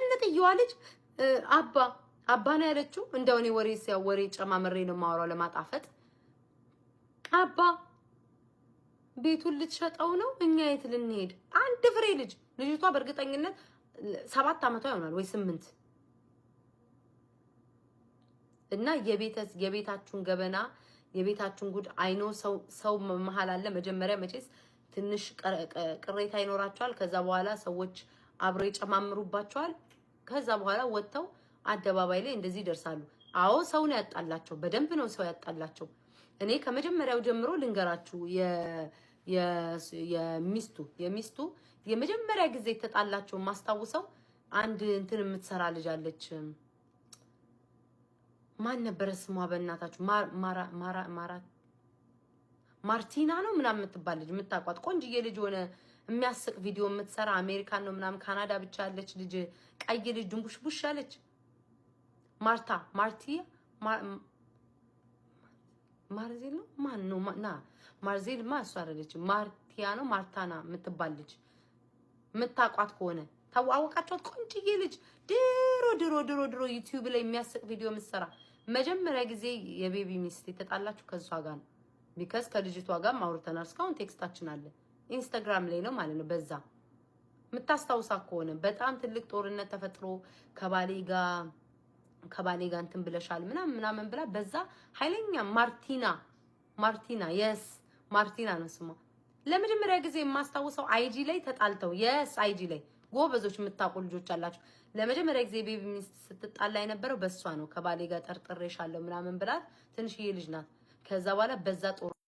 ጥንጥየዋ ልጅ አባ አባ ነው ያለችው። እንደው እኔ ወሬ ሲያው ወሬ ጨማምሬ ነው የማወራው ለማጣፈጥ። አባ ቤቱን ልትሸጠው ነው፣ እኛ የት ልንሄድ? አንድ ፍሬ ልጅ፣ ልጅቷ በእርግጠኝነት 7 ዓመቷ ይሆናል ወይ 8። እና የቤታችሁን ገበና፣ የቤታችሁን ጉድ አይኖ ሰው ሰው መሀል አለ። መጀመሪያ መቼስ ትንሽ ቅሬታ ይኖራቸዋል። ከዛ በኋላ ሰዎች አብረው ይጨማምሩባቸዋል። ከዛ በኋላ ወጥተው አደባባይ ላይ እንደዚህ ይደርሳሉ። አዎ፣ ሰው ነው ያጣላቸው። በደንብ ነው ሰው ያጣላቸው። እኔ ከመጀመሪያው ጀምሮ ልንገራችሁ፣ የሚስቱ የመጀመሪያ ጊዜ የተጣላቸው ማስታውሰው አንድ እንትን የምትሰራ ልጅ አለች። ማን ነበረ ስሟ? በእናታችሁ፣ ማርቲና ነው ምናምን የምትባል ልጅ፣ የምታውቋት ቆንጅዬ ልጅ፣ ሆነ የሚያስቅ ቪዲዮ የምትሰራ፣ አሜሪካን ነው ምናምን ካናዳ ብቻ ያለች ልጅ፣ ቀይ ልጅ፣ ድንቡሽቡሽ ያለች፣ ማርታ፣ ማርቲ፣ ማርዜል ነው፣ ማን ነው? ና ማርዜል ማ እሷ አይደለችም። ማርቲያ ነው፣ ማርታና የምትባል ልጅ የምታውቋት ከሆነ ታዋወቃችኋት። ቆንጅዬ ልጅ፣ ድሮ ድሮ ድሮ ድሮ YouTube ላይ የሚያስቅ ቪዲዮ የምትሰራ፣ መጀመሪያ ጊዜ የቤቢ ሚስት የተጣላችሁ ከእሷ ጋር ነው። Because ከልጅቷ ጋር አውርተናል። እስካሁን text ኣችን አለ። Instagram ላይ ነው ማለት ነው። በዛ የምታስታውሳ ከሆነ በጣም ትልቅ ጦርነት ተፈጥሮ ከባሌ ጋር እንትን ብለሻል ምናምን ምናምን ብላ በዛ ኃይለኛ፣ ማርቲና፣ ማርቲና፣ yes፣ ማርቲና ነው ስሟ። ለመጀመሪያ ጊዜ የማስታውሰው IG ላይ ተጣልተው፣ yes፣ IG ላይ ጎበዞች የምታውቁ ልጆች አላችሁ። ለመጀመሪያ ጊዜ ቤቢ ሚስት ስትጣላ የነበረው በእሷ ነው። ከባሌ ጋር ጠርጥሬሻለሁ ምናምን ብላት፣ ትንሽዬ ልጅ ናት። ከዛ በኋላ በዛ ጦር